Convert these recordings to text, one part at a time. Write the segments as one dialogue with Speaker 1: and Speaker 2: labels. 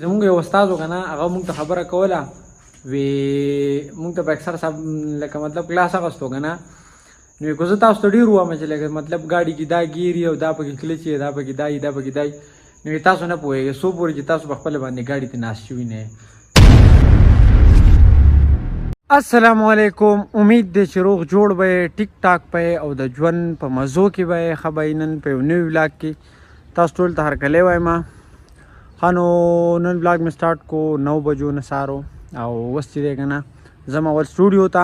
Speaker 1: زمونږ یو استاد و کنه، هغه مونږ ته خبره کوله، وی مونږ ته به اکثر صاحب لکه مطلب کلاس اخستو کنه، نو که زه تاسو ته ډېر ووایم چې لکه مطلب ګاډي کې دا ګیري او دا پکې کلچې، دا پکې دای، دا پکې دای، نو تاسو نه پوهېږئ څو پورې چې تاسو په خپله باندې ګاډي ته ناست شوي نه. السلام علیکم، امید دی چې روغ جوړ به یې، ټیک ټاک به یې او د ژوند په مزو کې به یې. ښه به یې. نن په یو نوي ولاګ کې تاسو ټول ته هرکلی وایم. ښه نو نن ولاګ مې سټارټ کو 9 بجو نه سهارو، او اوس چې دی که نه ځم اول سټوډیو ته،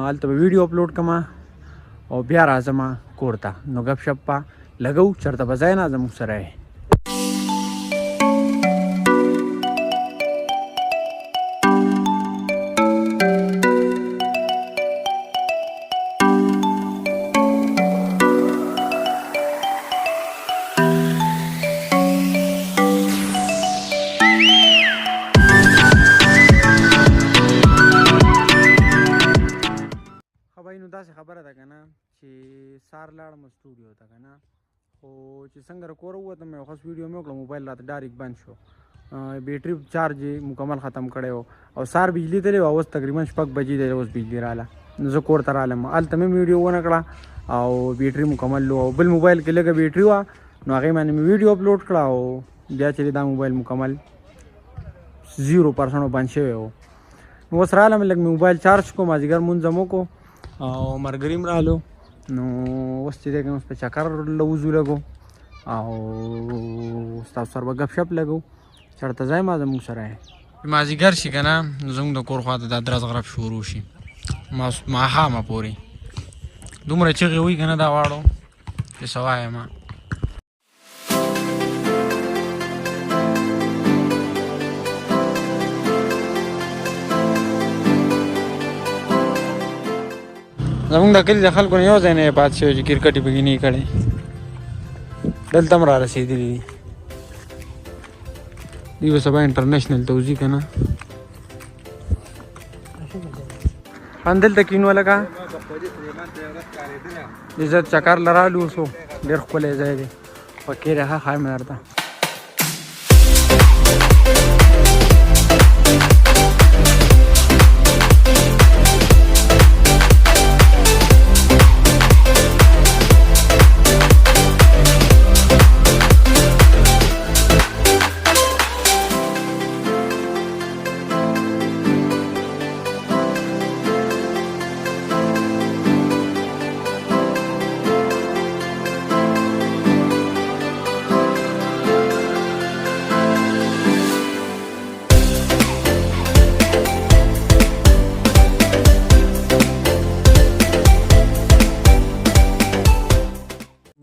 Speaker 1: هلته به ویډیو اپلوډ کړم او بیا راځم کور ته. نو ګپ شپ به لګو، چېرته به ځای نه زموږ سره یې. ښه بھائی، نو داسې خبره ده که نه چې سهار لاړم سټوډیو ته که نه، خو چې څنګه له کوره ووتم یو خاص ویډیو مې وکړه، موبایل راته ډایرکټ بند شو، بیټري چارج یې مکمل ختم کړی و او سهار بجلي تللې وه. اوس تقریبا 6 بجې دی، اوس بجلي راله، نو زه کور ته رالم، هلته مې ویډیو ونه کړه او بیټري مکمل لو، او بل موبایل کې لږه بیټري وه، نو هغې باندې مې ویډیو اپلوډ کړه او بیا چې دا موبایل مکمل 0% بند شوی و. نو اوس رالم، لږ مې موبایل چارج کو، مازدیګر مونځ هم وکړو او ملګري هم رالو. نو اوس چې دی که اوس په چکر له وځو لګو او ستاسو سره به ګپ شپ لګو. چېرته ځای ما زموږ سره یې. مازدیګر شي که نه نو زموږ د کور خواته دا درز غرب شروع شي، ماښامه پورې دومره چغې وي که نه دا واړو چې څه وایم. زموږ د کلي د خلکو نه یو ځای نه پاتې شوی چې کرکټ یې پکې نه وي کړی، دلته هم را رسېدلي دي. دوی به سبا انټرنیشنل ته وځي که نه. همدلته کینو لکه عزت چکر له رالو اوسو، ډېر ښکلی ځای دی، پکې دی. ښه ښایم درته.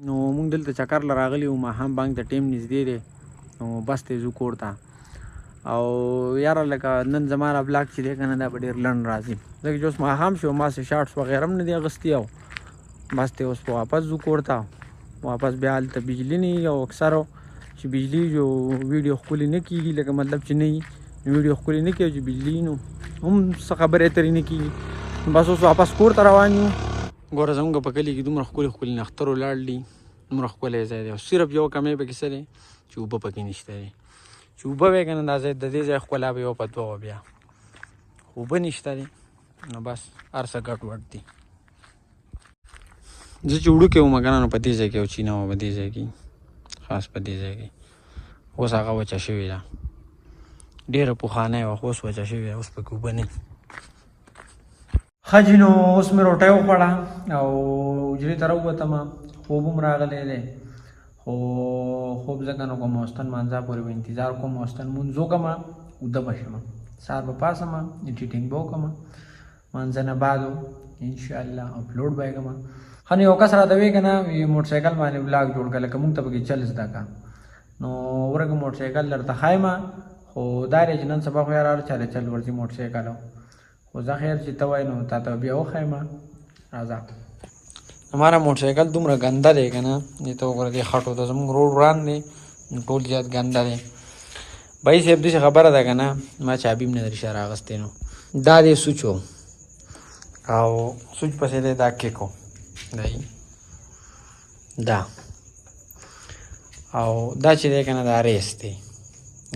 Speaker 1: نو موږ دلته چکر له راغلي وو، ماښام بانک ته ټیم نږدې دی، نو بس ته ځو کور ته. او یاره لکه نن زما را بلاک چې دی که نه دا به ډېر لنډ راځي، ځکه چې اوس ماښام شو، ما څه شارټس وغیره هم نه دي اخیستي او بس ته اوس په واپس ځو کور ته. واپس بیا هلته بجلي نه وي او اکثر چې بجلي جو ویډیو ښکلې نه کېږي، لکه مطلب چې نه وي نو ویډیو ښکلې نه کېږي، چې بجلي نو هم څه خبرې اترې نه کېږي. بس اوس واپس کور ته روان یو. ګوره زموږ په کلي کې دومره ښکلي ښکلي نښتر ولاړ دي، دومره ښکلی ځای دی، او صرف یو کمی پکې څه دی چې اوبه پکې نشته دی. چې اوبه وی که نه دا ځای د دې ځای ښکلا به یو په دوه وه، بیا اوبه نشته دی، نو بس هر څه ګډ وډ دي. زه چې وړوکی وم که نه نو په دې ځای کې یو چینه وه، په دې ځای کې، خاص په دې ځای کې، اوس هغه وچه شوې ده، ډېره پخوانۍ وه، خو اوس وچه شوې ده، اوس پکې اوبه نه. ښه جي، نو اوس مې روټۍ وخوړه او حجرې ته راووتم، خوب هم راغلی دی، خو خوب ځکه نه کوم، ماخوستن مانځه پورې به انتظار کوم، ماخوستن لمونځ وکړم، اوده به شم، سهار به پاڅم، ایډیټینګ به وکړم، مانځه نه بعد انشاءالله اپلوډ به یې کړم. ښه نو یو کس راته وایي که نه موټرسایکل باندې ولاګ جوړ کړه، لکه موږ ته پکې چل زده کړه، نو ورکه موټرسایکل درته ښایم، خو دا دی چې نن سبا خو یار هر چا له چل ورځي موټرسایکل، خو زه خیر چې ته وایې نو تا ته بیا وښایم. راځه. همارا موټرسایکل دومره ګنده دی که نه، دې ته وګوره، دې خټو ته زموږ روډ وران دی، ټول زیات ګنده دی. بای صاحب داسې خبره ده که نه، ما چابي هم نه درشه راغستې، نو دا دی سوچو او سوچ پسې دی دا کیکو دی دا، او دا چې دی که نه دا ریس دی،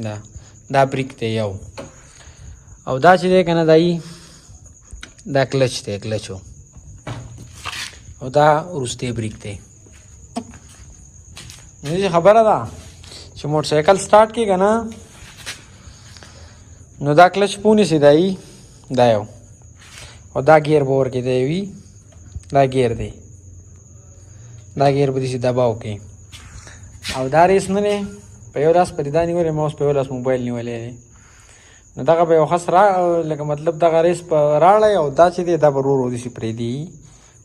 Speaker 1: دا دا بریک دی یو، او دا چې دی که نه دای دا کلچ دی، کلچو، او دا وروستی بریک دی. نو داسې خبره ده چې موټر سایکل سټارټ کړي که نه، نو دا کلچ پونیسي دی دا یو، او دا ګیر به ورکې دی وي، دا ګیر دی، دا ګیر به داسې دباو کوي. او دا ریس نه دی، په یو لاس پرې دا نیولی، ما اوس په یو لاس موبایل نیولی دی، نو دغه به یو خس را لکه مطلب دغه ریس په راړی، او دا چې دی دا به ورو ورو داسې پرېږدي،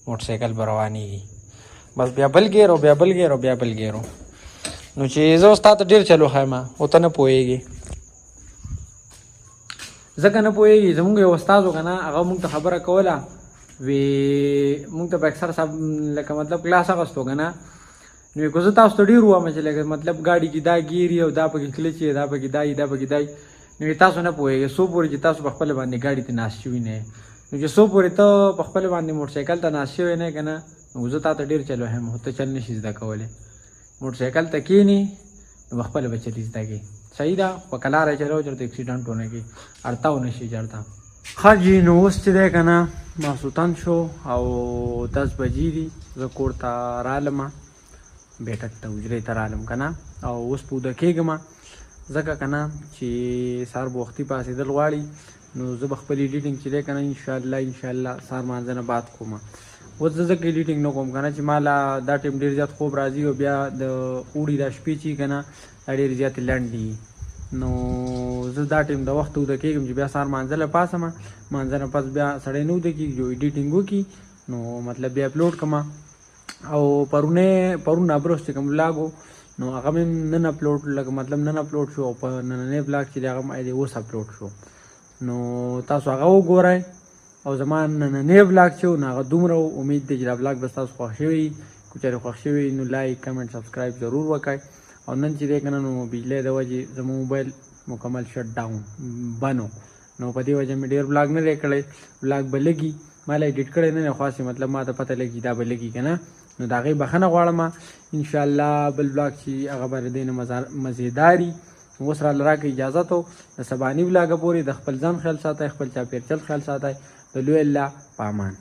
Speaker 1: موټر سایکل به روانېږي. بس بیا بل ګیر او بیا بل ګیر او بیا بل ګیر. نو چې زه اوس تا ته ډېر چل وښایم، خو ته نه پوهېږې، ځکه نه پوهېږي. زمونږ یو استاد و که نه، هغه مونږ ته خبره کوله، وی مونږ ته به اکثر صاحب لکه مطلب کلاس اخیستو که نه، نو که زه تاسو ته ډېر ووایم چې لکه مطلب ګاډي کې دا ګیري او دا پکې کلچې، دا پکې دای، دا پکې دای، نو تاسو نه پوهېږئ څو پورې چې تاسو په خپله باندې ګاډي ته ناست شوي نه. نو چې څو پورې ته په خپله باندې موټر سایکل ته ناست شوی نه که نه، نو زه تا ته ډېر چل وهم، خو ته چل نه شي زده کولی. موټر سایکل ته کښېنې نو په خپله به چلي زده کړې، صحیح ده، خو په کلاره یې چلوه چېرته اکسیډنټ ونه کړي، ارته ونه شي چېرته. ښه جي، نو اوس چې دی که نه ماسوتن شو او 10 بجې دي، زه کور ته رالم، بیټک ته حجرې ته رالم که نه، او اوس په اوده کېږم، ځکه که نه چې سهار به وختي پاڅېدل غواړي، نو زه به خپل ایډیټینګ چې دی که نه انشاءالله سهار لمانځه نه بعد کوم. اوس زه ځکه ایډیټینګ نه کوم که نه چې ما لا دا ټایم ډېر زیات خوب راځي، او بیا د اوړي دا شپې چې که نه دا ډېرې زیاتې لنډې دي، نو زه دا ټایم د وخته اوده کېږم چې بیا سهار لمانځه له پاڅم، لمانځه نه پس بیا سړی نه اوده کېږي، جو ایډیټینګ وکړي نو مطلب بیا اپلوډ کړم. او پرون ابروس چې کوم ولاګ و، نو هغه مې نن اپلوډ لکه مطلب نن اپلوډ شو، او په نننۍ بلاګ چې دی هغه مې اوس اپلوډ شو، نو تاسو هغه وګورئ. او زما نننی بلاګ چې و نو هغه دومره و. امید دی چې دا بلاګ به ستاسو خوښ شوی وي، که چېرې خوښ شوی وي نو لایک، کمنټ، سبسکرایب ضرور وکړئ. او نن چې دی که نه نو بجلی د وجې زموږ موبایل مکمل شټ ډاون بنو، نو په دې وجه مې ډېر بلاګ نه دی کړی. بلاګ به لګي، ما لا ایډیټ کړی نه دی، خو هسې مطلب ما ته پته لګي دا به لګي که نه، نو د هغې بښنه غواړم. انشاءالله بل بلاګ چې هغه به د دې نه مزیداري. اوس راله راکړئ اجازه ته، د سباني بلاګه پورې د خپل ځان خیال ساتئ، خپل چاپېرچل خیال ساتئ، د لوی الله په امان.